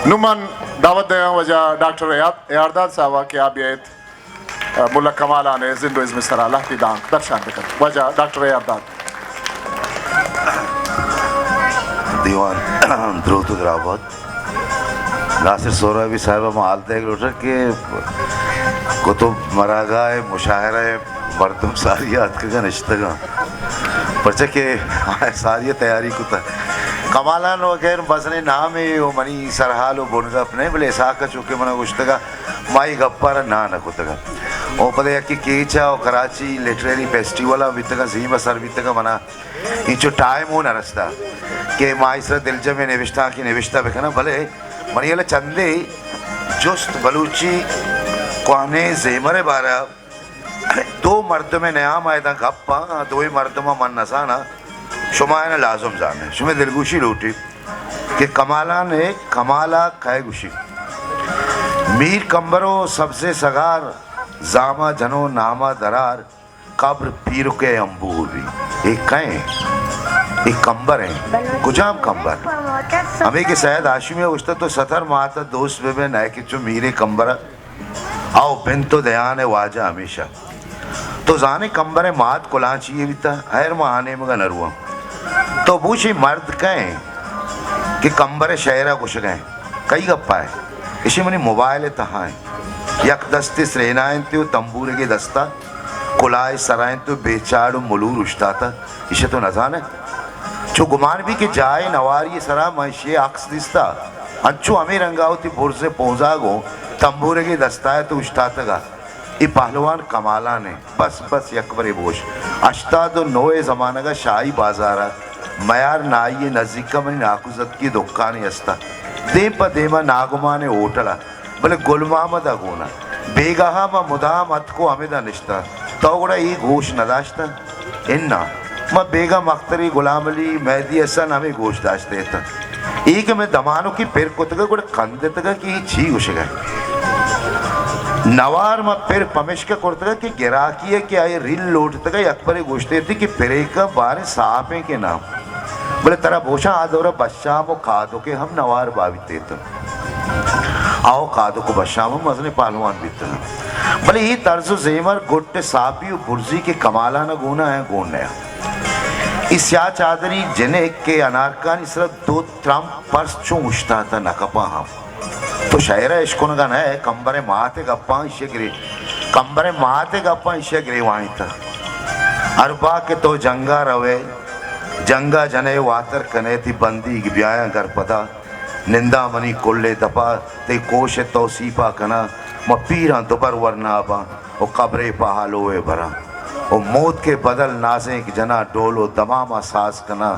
نوں من دعوت دیاں واجہ ڈاکٹر اے آر، اے آر داد صاحب ءَ کہ آ بیایت، ءَ، ملا کمالان ءِ زند و ازم ءِ سرا لہتے دانک درشان بکنت۔ واجہ ڈاکٹر اے آر داد۔ دیوان دروت و دراہ بات۔ ناصر سہرابی صاحب ءَ ما حال دیگ لوٹاں کہ قطب مراگاہ ءِ مشاعرہ ءَ مردم ساری ءَ اتکگ ءَ نشتگ اَنت، پرچا کہ آ ساری ءَ تیاری کتگ۔ کمالان وغیرہ مزنیں نامے و منی سرحال و بنگپ نہ اِنت، بلے اسحاق ءَ چو کہ من ءَ گوشتگ اَت، ما اے گپ ءَ را ناں نہ کتگ اَت۔ و پدا یکے کیچ ءَ و کراچی لٹریری فیسٹیول ءَ بیتگ اَت، زیم ءَ سر بیتگ اَت، من ءَ اینچو ٹائم اوں نہ رستہ کہ ما آئی سرا دلجمیں نبشتانکے نبشتہ بکناں، بلے منی ہیال ءَ چندے جست بلوچی کوہنیں زیمر ءِ بارہ ءَ دو مردم ءِ نیام ءَ ادا گپ اَنت، آ دوئیں مردم ءَ من نزاناں، شما آیاں لازم زان ئے، شمئے دلگوشی لوٹیت کہ کمالان ءِ کمال ءَ کئے گوشیت۔ میر کمبر و سبزیں سگار، زام ءَ جنو نام ءَ درار، قبر پیرک ءِ امبور بی۔ اے کئے اِنت؟ اے کمبر اِنت۔ کجام کمبر؟ ہمے کہ سید ہاشمی ءَ گوشتہ، تو ستر مات ءَ دوست بہ بئے، نئے کہ چو میر کمبر ءَ۔ او بنت و دیان ءِ واجہ ہمیشہ۔ تو زان ئے کمبر ءِ مات کلانچی یے بیتہ؟ ہیر، ما آ نیمگ ءَ نہ رواں۔ تو بوش اے مرد کئے اِنت کہ کمبر ءِ شئیر ءَ گوشگ ءَ اِنت؟ کئی گپ ءَ اِنت؟ ایشی منی موبائل ءِ تہا اِنت۔ یک دستے سرینائینت و تمبورگے دست ءَ، کلاہ ءِ سرا اِنت و بے چاڑ و ملور اوشتاتہ۔ ایشی تو نزان ئے؟ چو گمان بی کہ جاہے نواری ءِ سرا من ایشی ءِ عکس دیستہ، انچو ہمے رنگ ءَ وتی برز ءِ پونز ءَ گوں تمبورگے دست ءَ اَت و اوشتاتگ اَت۔ اے پہلوان کمالان اِنت۔ بس، بس، یک برے بوش۔ ہشتاد و نو ءِ زمانگ ءَ شاہی بازار ءَ میار نائی ءِ نزیک ءَ منی ناکوزتکی دکانے است اَت۔ دیم پہ دیم ءَ ناگمان ءِ ہوٹل ءَ، بلے گل محمد ءَ گون ءَ۔ بیگاہ ءَ ما مدام اتک و ہمدا نشتاں۔ تو گڑا اے گوش نہ داشتہ؟ اناں، ما بیگاہ مکتری، غلام علی، مہدی حسن ہمے گوش داشتہ اتاں۔ اے کہ مئے دمانکی پر کتگ ءَ گڑا کندتگ ءَ کہ اے چی گوشگ ءَ اِنت۔ نوار ما پر پمشکہ کرتگ ءَ کہ گراکی ءَ کہ آئی ءَ ریل لوٹتگ ءَ، یک برے گوشتے ات کہ پریک ءَ باریں ساپ ایں کہ ناں۔ بلے ترا بوشاں آ دور ءَ بشام و کادوکے ہم نوار بابیت ات۔ آ و کادوک و بشام ہم مزنیں پہلوان بیتگ۔ بلے اے طرز و زیمر گٹ ءِ ساپی و برزی کہ کمالان ءَ گون ءَ ایں، گون نہ ایں۔ اے سیاہ چادری جنک کہ انارکانی سرا دو ترمپ پرس چوں اوشتاتہ نہ کپاں ہم۔ تو شئیر ءَ اشکنگ ءَ نہ ئے، کمبر ءِ مات ءِ گپاں ایشی ءَ گرے، کمبر ءِ مات ءِ گپاں ایشی ءَ گریوائینتہ۔ ہر با کہ تو جنگ ءَ روئے، جنگ ءَ جنئے واتر کنئے، تئی بندیگ بیایاں گر پدا، ننداں منی کل ءِ دپ ءَ، تئی کوش ءِ توسیپ ءَ کناں، ما پیراں دوبر ورنا باں۔ و قبرے پہ ہالو ءَ براں۔ و موتک ءِ بدل نازینک جناں، ڈول و دماما ساز کناں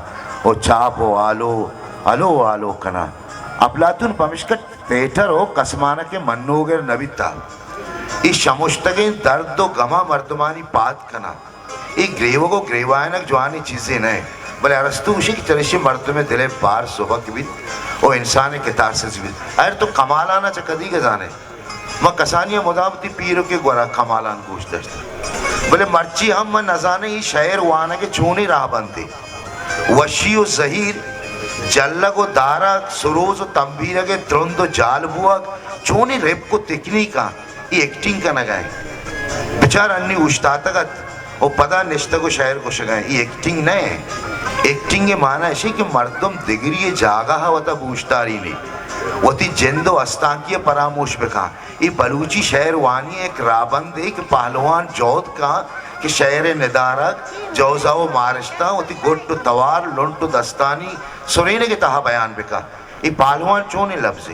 و چاپ و آلو، الو آلو کناں۔ اپلاتون پمشکہ تھیٹر و کسمانک ءِ منوگر نہ بیتہ۔ اے شمشتگیں درد و گماں مردمانی پاد کناں۔ اے گریوگ و گریوائینگ جوانیں چیزے نہ انت، بلے ارسطو گوشی کہ چریشی مردم ءِ دل ءِ بار سبک بیت و انسان ءِ کتارسز بیت۔ ہیر تو کمالان ءَ چہ کدیگ ءَ زان ئے؟ ما کسانی ءَ مدام وتی پیرک ءِ گورا کمالان گوش داشتگ، بلے مرچی ہم من نزاناں اے شئیر وانگ ءِ چونیں راہبندے۔ وشی و زہیر، جلگ و دارگ، سروز و تمبیرگ ءِ ترند و جال بوگ، چونیں رپک و تکنیکاں اے ایکٹنگ کنگ ءَ انت۔ بچار انی اوشتاتگ ات و پدا نشتگ و شئیر گوشگ ءَ انت۔ اے ایکٹنگ نہ انت۔ ایکٹنگ ءِ مانا اش انت کہ مردم دگری ءِ جاگہ ءَ وتا بوشتارینی، وتی جند و استانکی ءَ پراموش بکن۔ اے بلوچی شئیر وانی ءِ یک راہبندے کہ پہلوان جہد کن کہ شئیر ءِ ندارگ، جوزہ و مارشتاں، وتی گٹ و توار، لنٹ و دستانی سرینگ ءِ تہا بیان بکن۔ اے پہلوان چونیں لبزے؟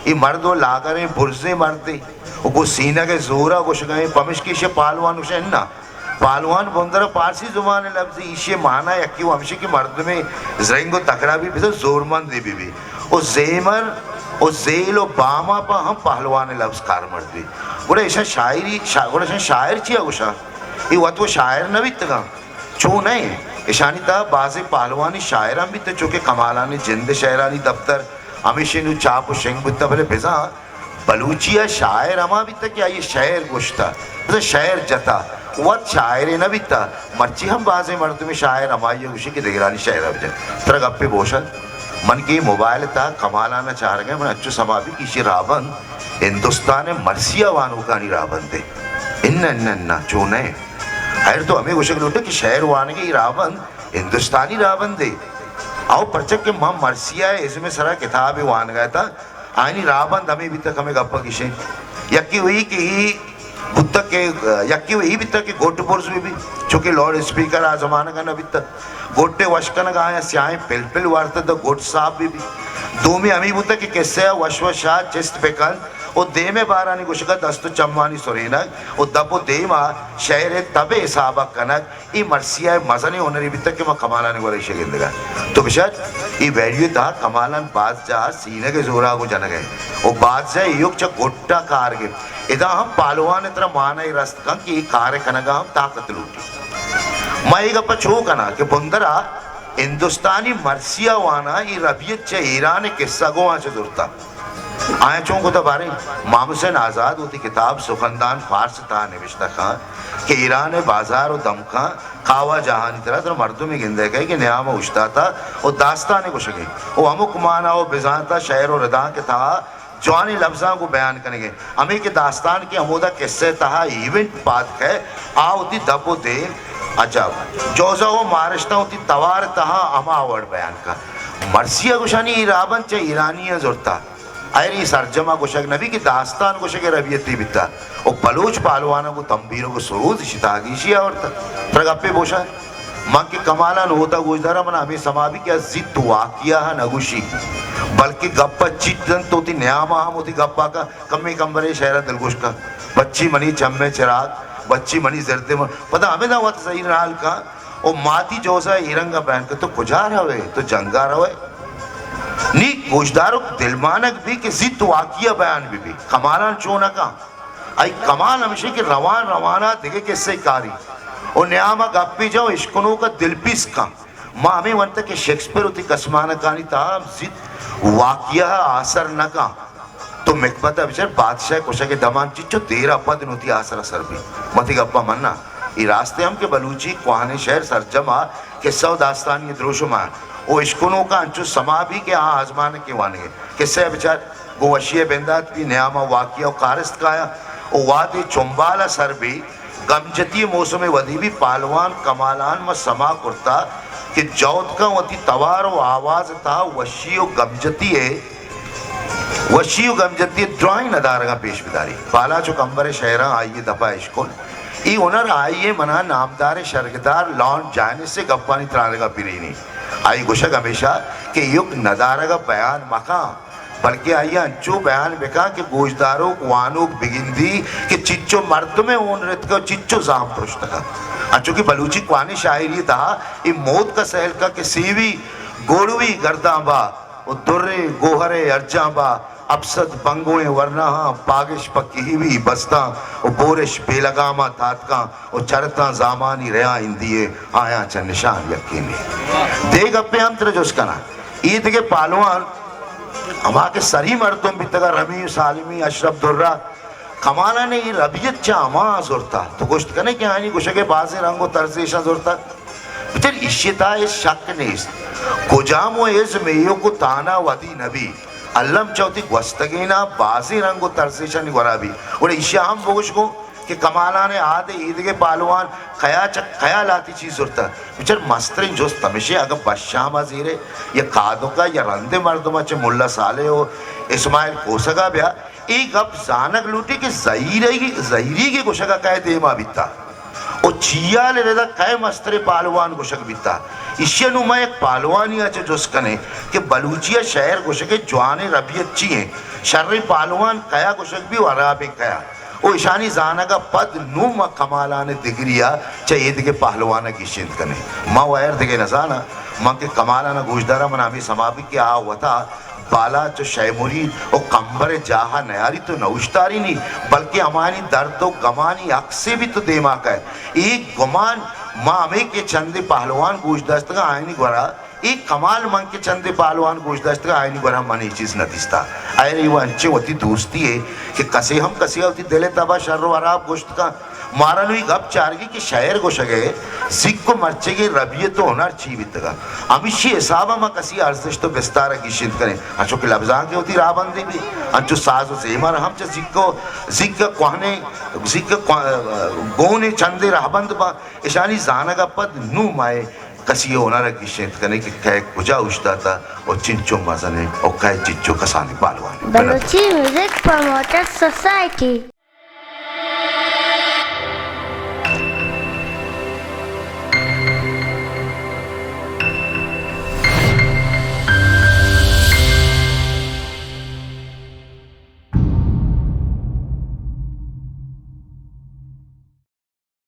اے مرد و لاگریں برزیں مردے و گوں سینگ ءِ زور ءَ گوشگ ءَ انت، پمشکہ ایشی ءَ پہلوان گوش انت۔ اناں، پہلوان بندر ءَ پارسی زبان ءِ لبزے، ایشی ءِ مانا یکے و ہمشی کہ مردمے زرنگ و تگڑا بی، بزاں زورمندے بہ بی و زیمر و زیل و باما پہ ہم پہلوان ءِ لبز کارمرد بی۔ گڑا ایشاں شاعری، شا-، گڑا ایشاں شاعر چیا گوشاں؟ اے وت و شاعر نہ بیتگاں۔ چو نہ انت۔ اشانی تہا بازیں پہلوانی شاعر ہم بیتہ، چو کہ کمالانی جند ءِ شئیرانی دپتر ہمیشی نوں چاپ و شنگ بوتہ، بلے بزاں بلوچی ءَ شاعر ہما بیتہ کہ آئی ءَ شئیر گوشتہ، بزاں شئیر جتہ، وت شاعرے نہ بیتہ۔ مرچی ہم بازیں مردمے شاعر ہمائی ءَ گوشی کہ دگرانی شئیر ءَ بجن۔ ترا گپے بوشگ من کہ اے موبائل ءِ تہا کمالان ءَ چارگ ءَ، من انچو سما بی کہ ایشی راہبند ہندوستان ءِ مرثیہ وانوکانی راہبند اِنت۔ اناں، اناں، اناں، چو نہ اِنت۔ خیر، تو ہمے گوشگ لوٹ ئے کہ شئیر وانگ ءِ اے راہبند ہندوستانی راہبندے۔ او پرچا کہ من مرثیہ ءِ ازم ءِ سرا کتابے وانگ ءَ اتاں، آیانی راہبند ہمے بیتگ، ہمے گپ ءَ گیشیں۔ یکے وہی کہ اے بوتگ کہ، یکے وہی بیتگ کہ گڈ برز بہ بی، چونکہ لاؤڈ اسپیکر آ زمانگ ءَ نہ بیتگ۔ گڈ ءِ وش کنگ ءَ آیاں سیاہیں پلپل وارتگ، گڈ صاف بہ بی۔ دومی ہمے بوتگ کہ کسہ ءَ وش وش ءَ چست بہ کنت ءُ دیم ءِ بارانی گوشگ ءَ دست ءُ چمانی سرینگ ءُ دپ ءُ دیم ءَ شئیر ءِ تب ءِ حساب ءَ کنگ۔ اے مرثیہ ءِ مزنیں ہنرے بیتگ کہ ما کمالان ءِ گورا ایشی ءَ گندگ ءَ۔ تو بچار، اے ویڈیو ءِ تہا کمالان باز جاہ ءَ سینگ ءِ زور ءَ گوں جنگ ءَ اِنت ءُ باز جاہ ایوک چہ گڈ ءَ کار گپت۔ ادا ہم پہلوان ءِ ترا مانا اے رست کنت کہ اے کار ءِ کنگ ءَ ہم طاقت لوٹیت۔ ما اے گپ ءَ چو کناں کہ بندر ءَ ہندوستانی مرثیہ واناں اے ربیت چہ ایران ءِ کسہ گوں آ چہ زرتگ۔ آیاں چون کتہ باریں؟ محمد حسین آزاد وتی کتاب سخندان فارس ءِ تہا نبشتہ کنت کہ ایران ءِ بازار ءُ دمکاں کاوا جاہانی ترا ترا مردمے گندئے کئے کہ نیام ءَ اوشتاتہ ءُ داستانے گوشگ ءَ اِنت ءُ ہمک مانا ءُ بزانت ءَ شئیر ءُ ردانک ءِ تہا جوانیں لبزاں گوں بیان کنگ ءَ اِنت۔ ہمے کہ داستان کہ ہمودا کسہ ءِ تہا ایونٹ پاد کئے، آ وتی دپ ءُ دیم، عجب، جوزہ ءُ مارشتاں وتی توار ءِ تہا ہما وڑ بیان کنت۔ مرثیہ گوشانی اے راہبند چہ ایرانیاں زرتہ۔ آئرا اے سرجم ءَ گوشگ نہ بیت کہ داستان گوشگ ءِ ربیتے بیتہ ءُ بلوچ پہلواناں گوں تمبیرگ ءُ سروز ایشی تہا گیشی آورتہ۔ ترا گپے بوشاں، من کہ کمالان ءَ ہوتا گوشداراں، من ہمے سما بی کہ آ زیت واقعہ ءَ نہ گوشی، بلکہ گپ ءَ چیٹ دنت، وتی نیام ءَ ہم وتی گپ ءَ کن، کمے کمبرے شئیر ءَ دلگوش کن، بچی منی چم ءِ چراگ، بچی منی زردیں من، پدا ہمدا وت زہیر نال کن۔ او ماتی جوزہ اے رنگ ءَ بیان کہ تو کجا روئے؟ تو جنگ ءَ روئے؟ نی گوشداروک دلمانگ بی کہ زیت واقعہ بیان بہ بی۔ کمالان چو نہ کن۔ آئی کمال ہمیش اِنت کہ روان روان ءَ دگہ کسہ کاری۔ او نیام ءَ گپے جن ءُ اشکنوک ءَ دلپیس کن۔ ما ہمے ونتگ کہ شیکسپیئر وتی کسمانکانی تہا ہم زیت واقعہ ءَ آسر نہ کن۔ تو مکبت ءَ بچار، بادشاہ ءِ کشگ ءِ دمان چنچو دیر ءَ پد نوں وتی آسر ءَ سر بیت۔ وتی گپ ءَ مناں۔ اے راستے ہم کہ بلوچی کوہنیں شئیر سرجم ءَ کسہ ءُ داستانی دروشم ءَ اِنت ءُ اشکنوکاں انچو سما بی کہ آ آزمانکے وانگ ءَ اِنت۔ کسہ ءَ بچار، گوں وشی ءَ بندات بی، نیام ءَ واقعہ ءُ کارست کایاں ءُ وہدے چنبال ءَ سر بی، گمجتی ءِ موسمے ودی بی، پہلوان کمالان ما سما کرتہ کہ جہد کن وتی توار ءُ آواز ءِ تہا وشی ءُ گمجتی ءِ وشی ءُ گمجتی ءِ درائیں ندارگاں پیش بداری۔ بالاچ ءُ کمبر ءِ شئیراں آئی ءِ دپ ءَ اشکن۔ اے ہنر آئی ءِ منا نامداریں شرگدار لارڈ جائنس ءِ گپانی ترانگ ءَ پرینی۔ آئی ءِ گوشگ ہمیش اِنت کہ ایوک ندارگ ءَ بیان مکن، بلکیں آئی ءَ انچو بیان بکن کہ گوشداروک، وانوک بگندی کہ چنچو مردمے ہون رتکگ ءُ چنچو زام پرشتگ۔ انچو کہ بلوچی کوہنیں شاعری ءِ تہا اے موتک ءَ سیل کن کہ سیوی گوڑوی گرداں با ءُ دریں گوہر ءِ ارجاں با، اپسد بنگوئیں ورناہاں پاگش پہ کیہوی بستاں ءُ بورش بے لگاماں تاتکاں ءُ چرتاں زامانی ریاں ہندی ءِ آیاں چہ نشان یکینے۔ دے گپے ہم ترا جست کناں، اے دگہ پہلوان ہما کہ سری مردم بیتگ ءَ، رمی ءُ سالمی، اشرف درہ، کمالان ءَ اے ربیت چہ ہما زرتہ۔ تو گوشت کنے کہ آیانی گوشگ ءِ بازیں رنگ ءُ طرز ایشاں زرتہ۔ بچار، ایشی ءِ تہا ہچ شک نیست۔ کجام ءُ ازم ایوک ءُ تہنا ودی نہ بی، الم چہ وتی گوستگیناں بازیں رنگ ءُ طرز ایشانی گورا بی۔ گڑا ایشی ءَ ہم بگوش گوں کہ کمالان ءِ آد ءَ ایدگہ پہلوان کیا چہ کیا لہتے چیز زرتہ۔ بچار، مستریں جست ہمیش اِنت، اگاں بشام ءَ زیرے یا کادک ءَ یا رندیں مردم ءَ چہ ملا صالح ءُ اسماعیل کھوسگ ءَ بیا، اے گپ زانگ لوٹی کہ زہیریگ، زہیریگ ءِ گوشگ ءَ کئے دیما بیتہ ءُ چیال ءِ ردا کئے مستریں پہلوان گوشگ بیتہ۔ ایشی ءَ نوں ما یک پہلوانے ءَ چہ جست کنیں کہ بلوچی ءَ شئیر گوشگ ءِ جوانیں ربیت چی اِنت؟ شریں پہلوان کیا گوشگ بی ءُ ہرابیں کیا؟ ءُ ایشانی زانگ ءَ پد نوں ما کمالان ءِ دگری ءَ چہ ایدگہ پہلوان ءَ گیشینت کنیں۔ ما وَ ہیر دگہ نزاناں، من کہ کمالان ءَ گوشداراں، من ہمے سما بی کہ آ وتا بالاچ ءُ شے مرید ءُ کمبر ءِ جاہ ءَ نیاریت ءُ نہ اوشتارینی، بلکیں ہمایانی درد ءُ گمانی عکسے بیت ءُ دیما کئیت۔ اے گمان ما ہمے کہ چندے پہلوان گوش داشتگ آں، آیانی گورا، اے کمال من کہ چندے پہلوان گوش داشتگ آں، آیانی گورا من اے چیز نہ دیستہ۔ ہیر اے وَ انچیں وتی دوستی یے کہ کسے ہم کسے ءَ وتی دل ءِ تب ءَ شر ءُ ہراب گوشت کن، مارا نوں اے گپ چارگی کہ شئیر گوشگ ءِ زیک ءُ مرچیگیں ربیت ءُ ہنر چی بیتگ ءَ۔ ہمیشی حساب ءَ ما کسی ارزشت ءُ بستار ءَ گیشینت کنیں۔ انچو کہ لبزانک ءِ وتی راہبندے بی، انچو ساز ءُ زیمر ہم چہ زیک ءُ، زیک ءِ کوہنیں، زیک ءِ کو-، گونیں چندے راہبند باں۔ اشانی زانگ ءَ پد نوں ما اے کسی ءِ ہنر ءَ گیشینت کنیں کہ کئے کجا اوشتاتہ ءُ چنچو مزن اِنت ءُ کئے چنچو کسانیں پہلوان اِنت۔ Balochi music promoters society.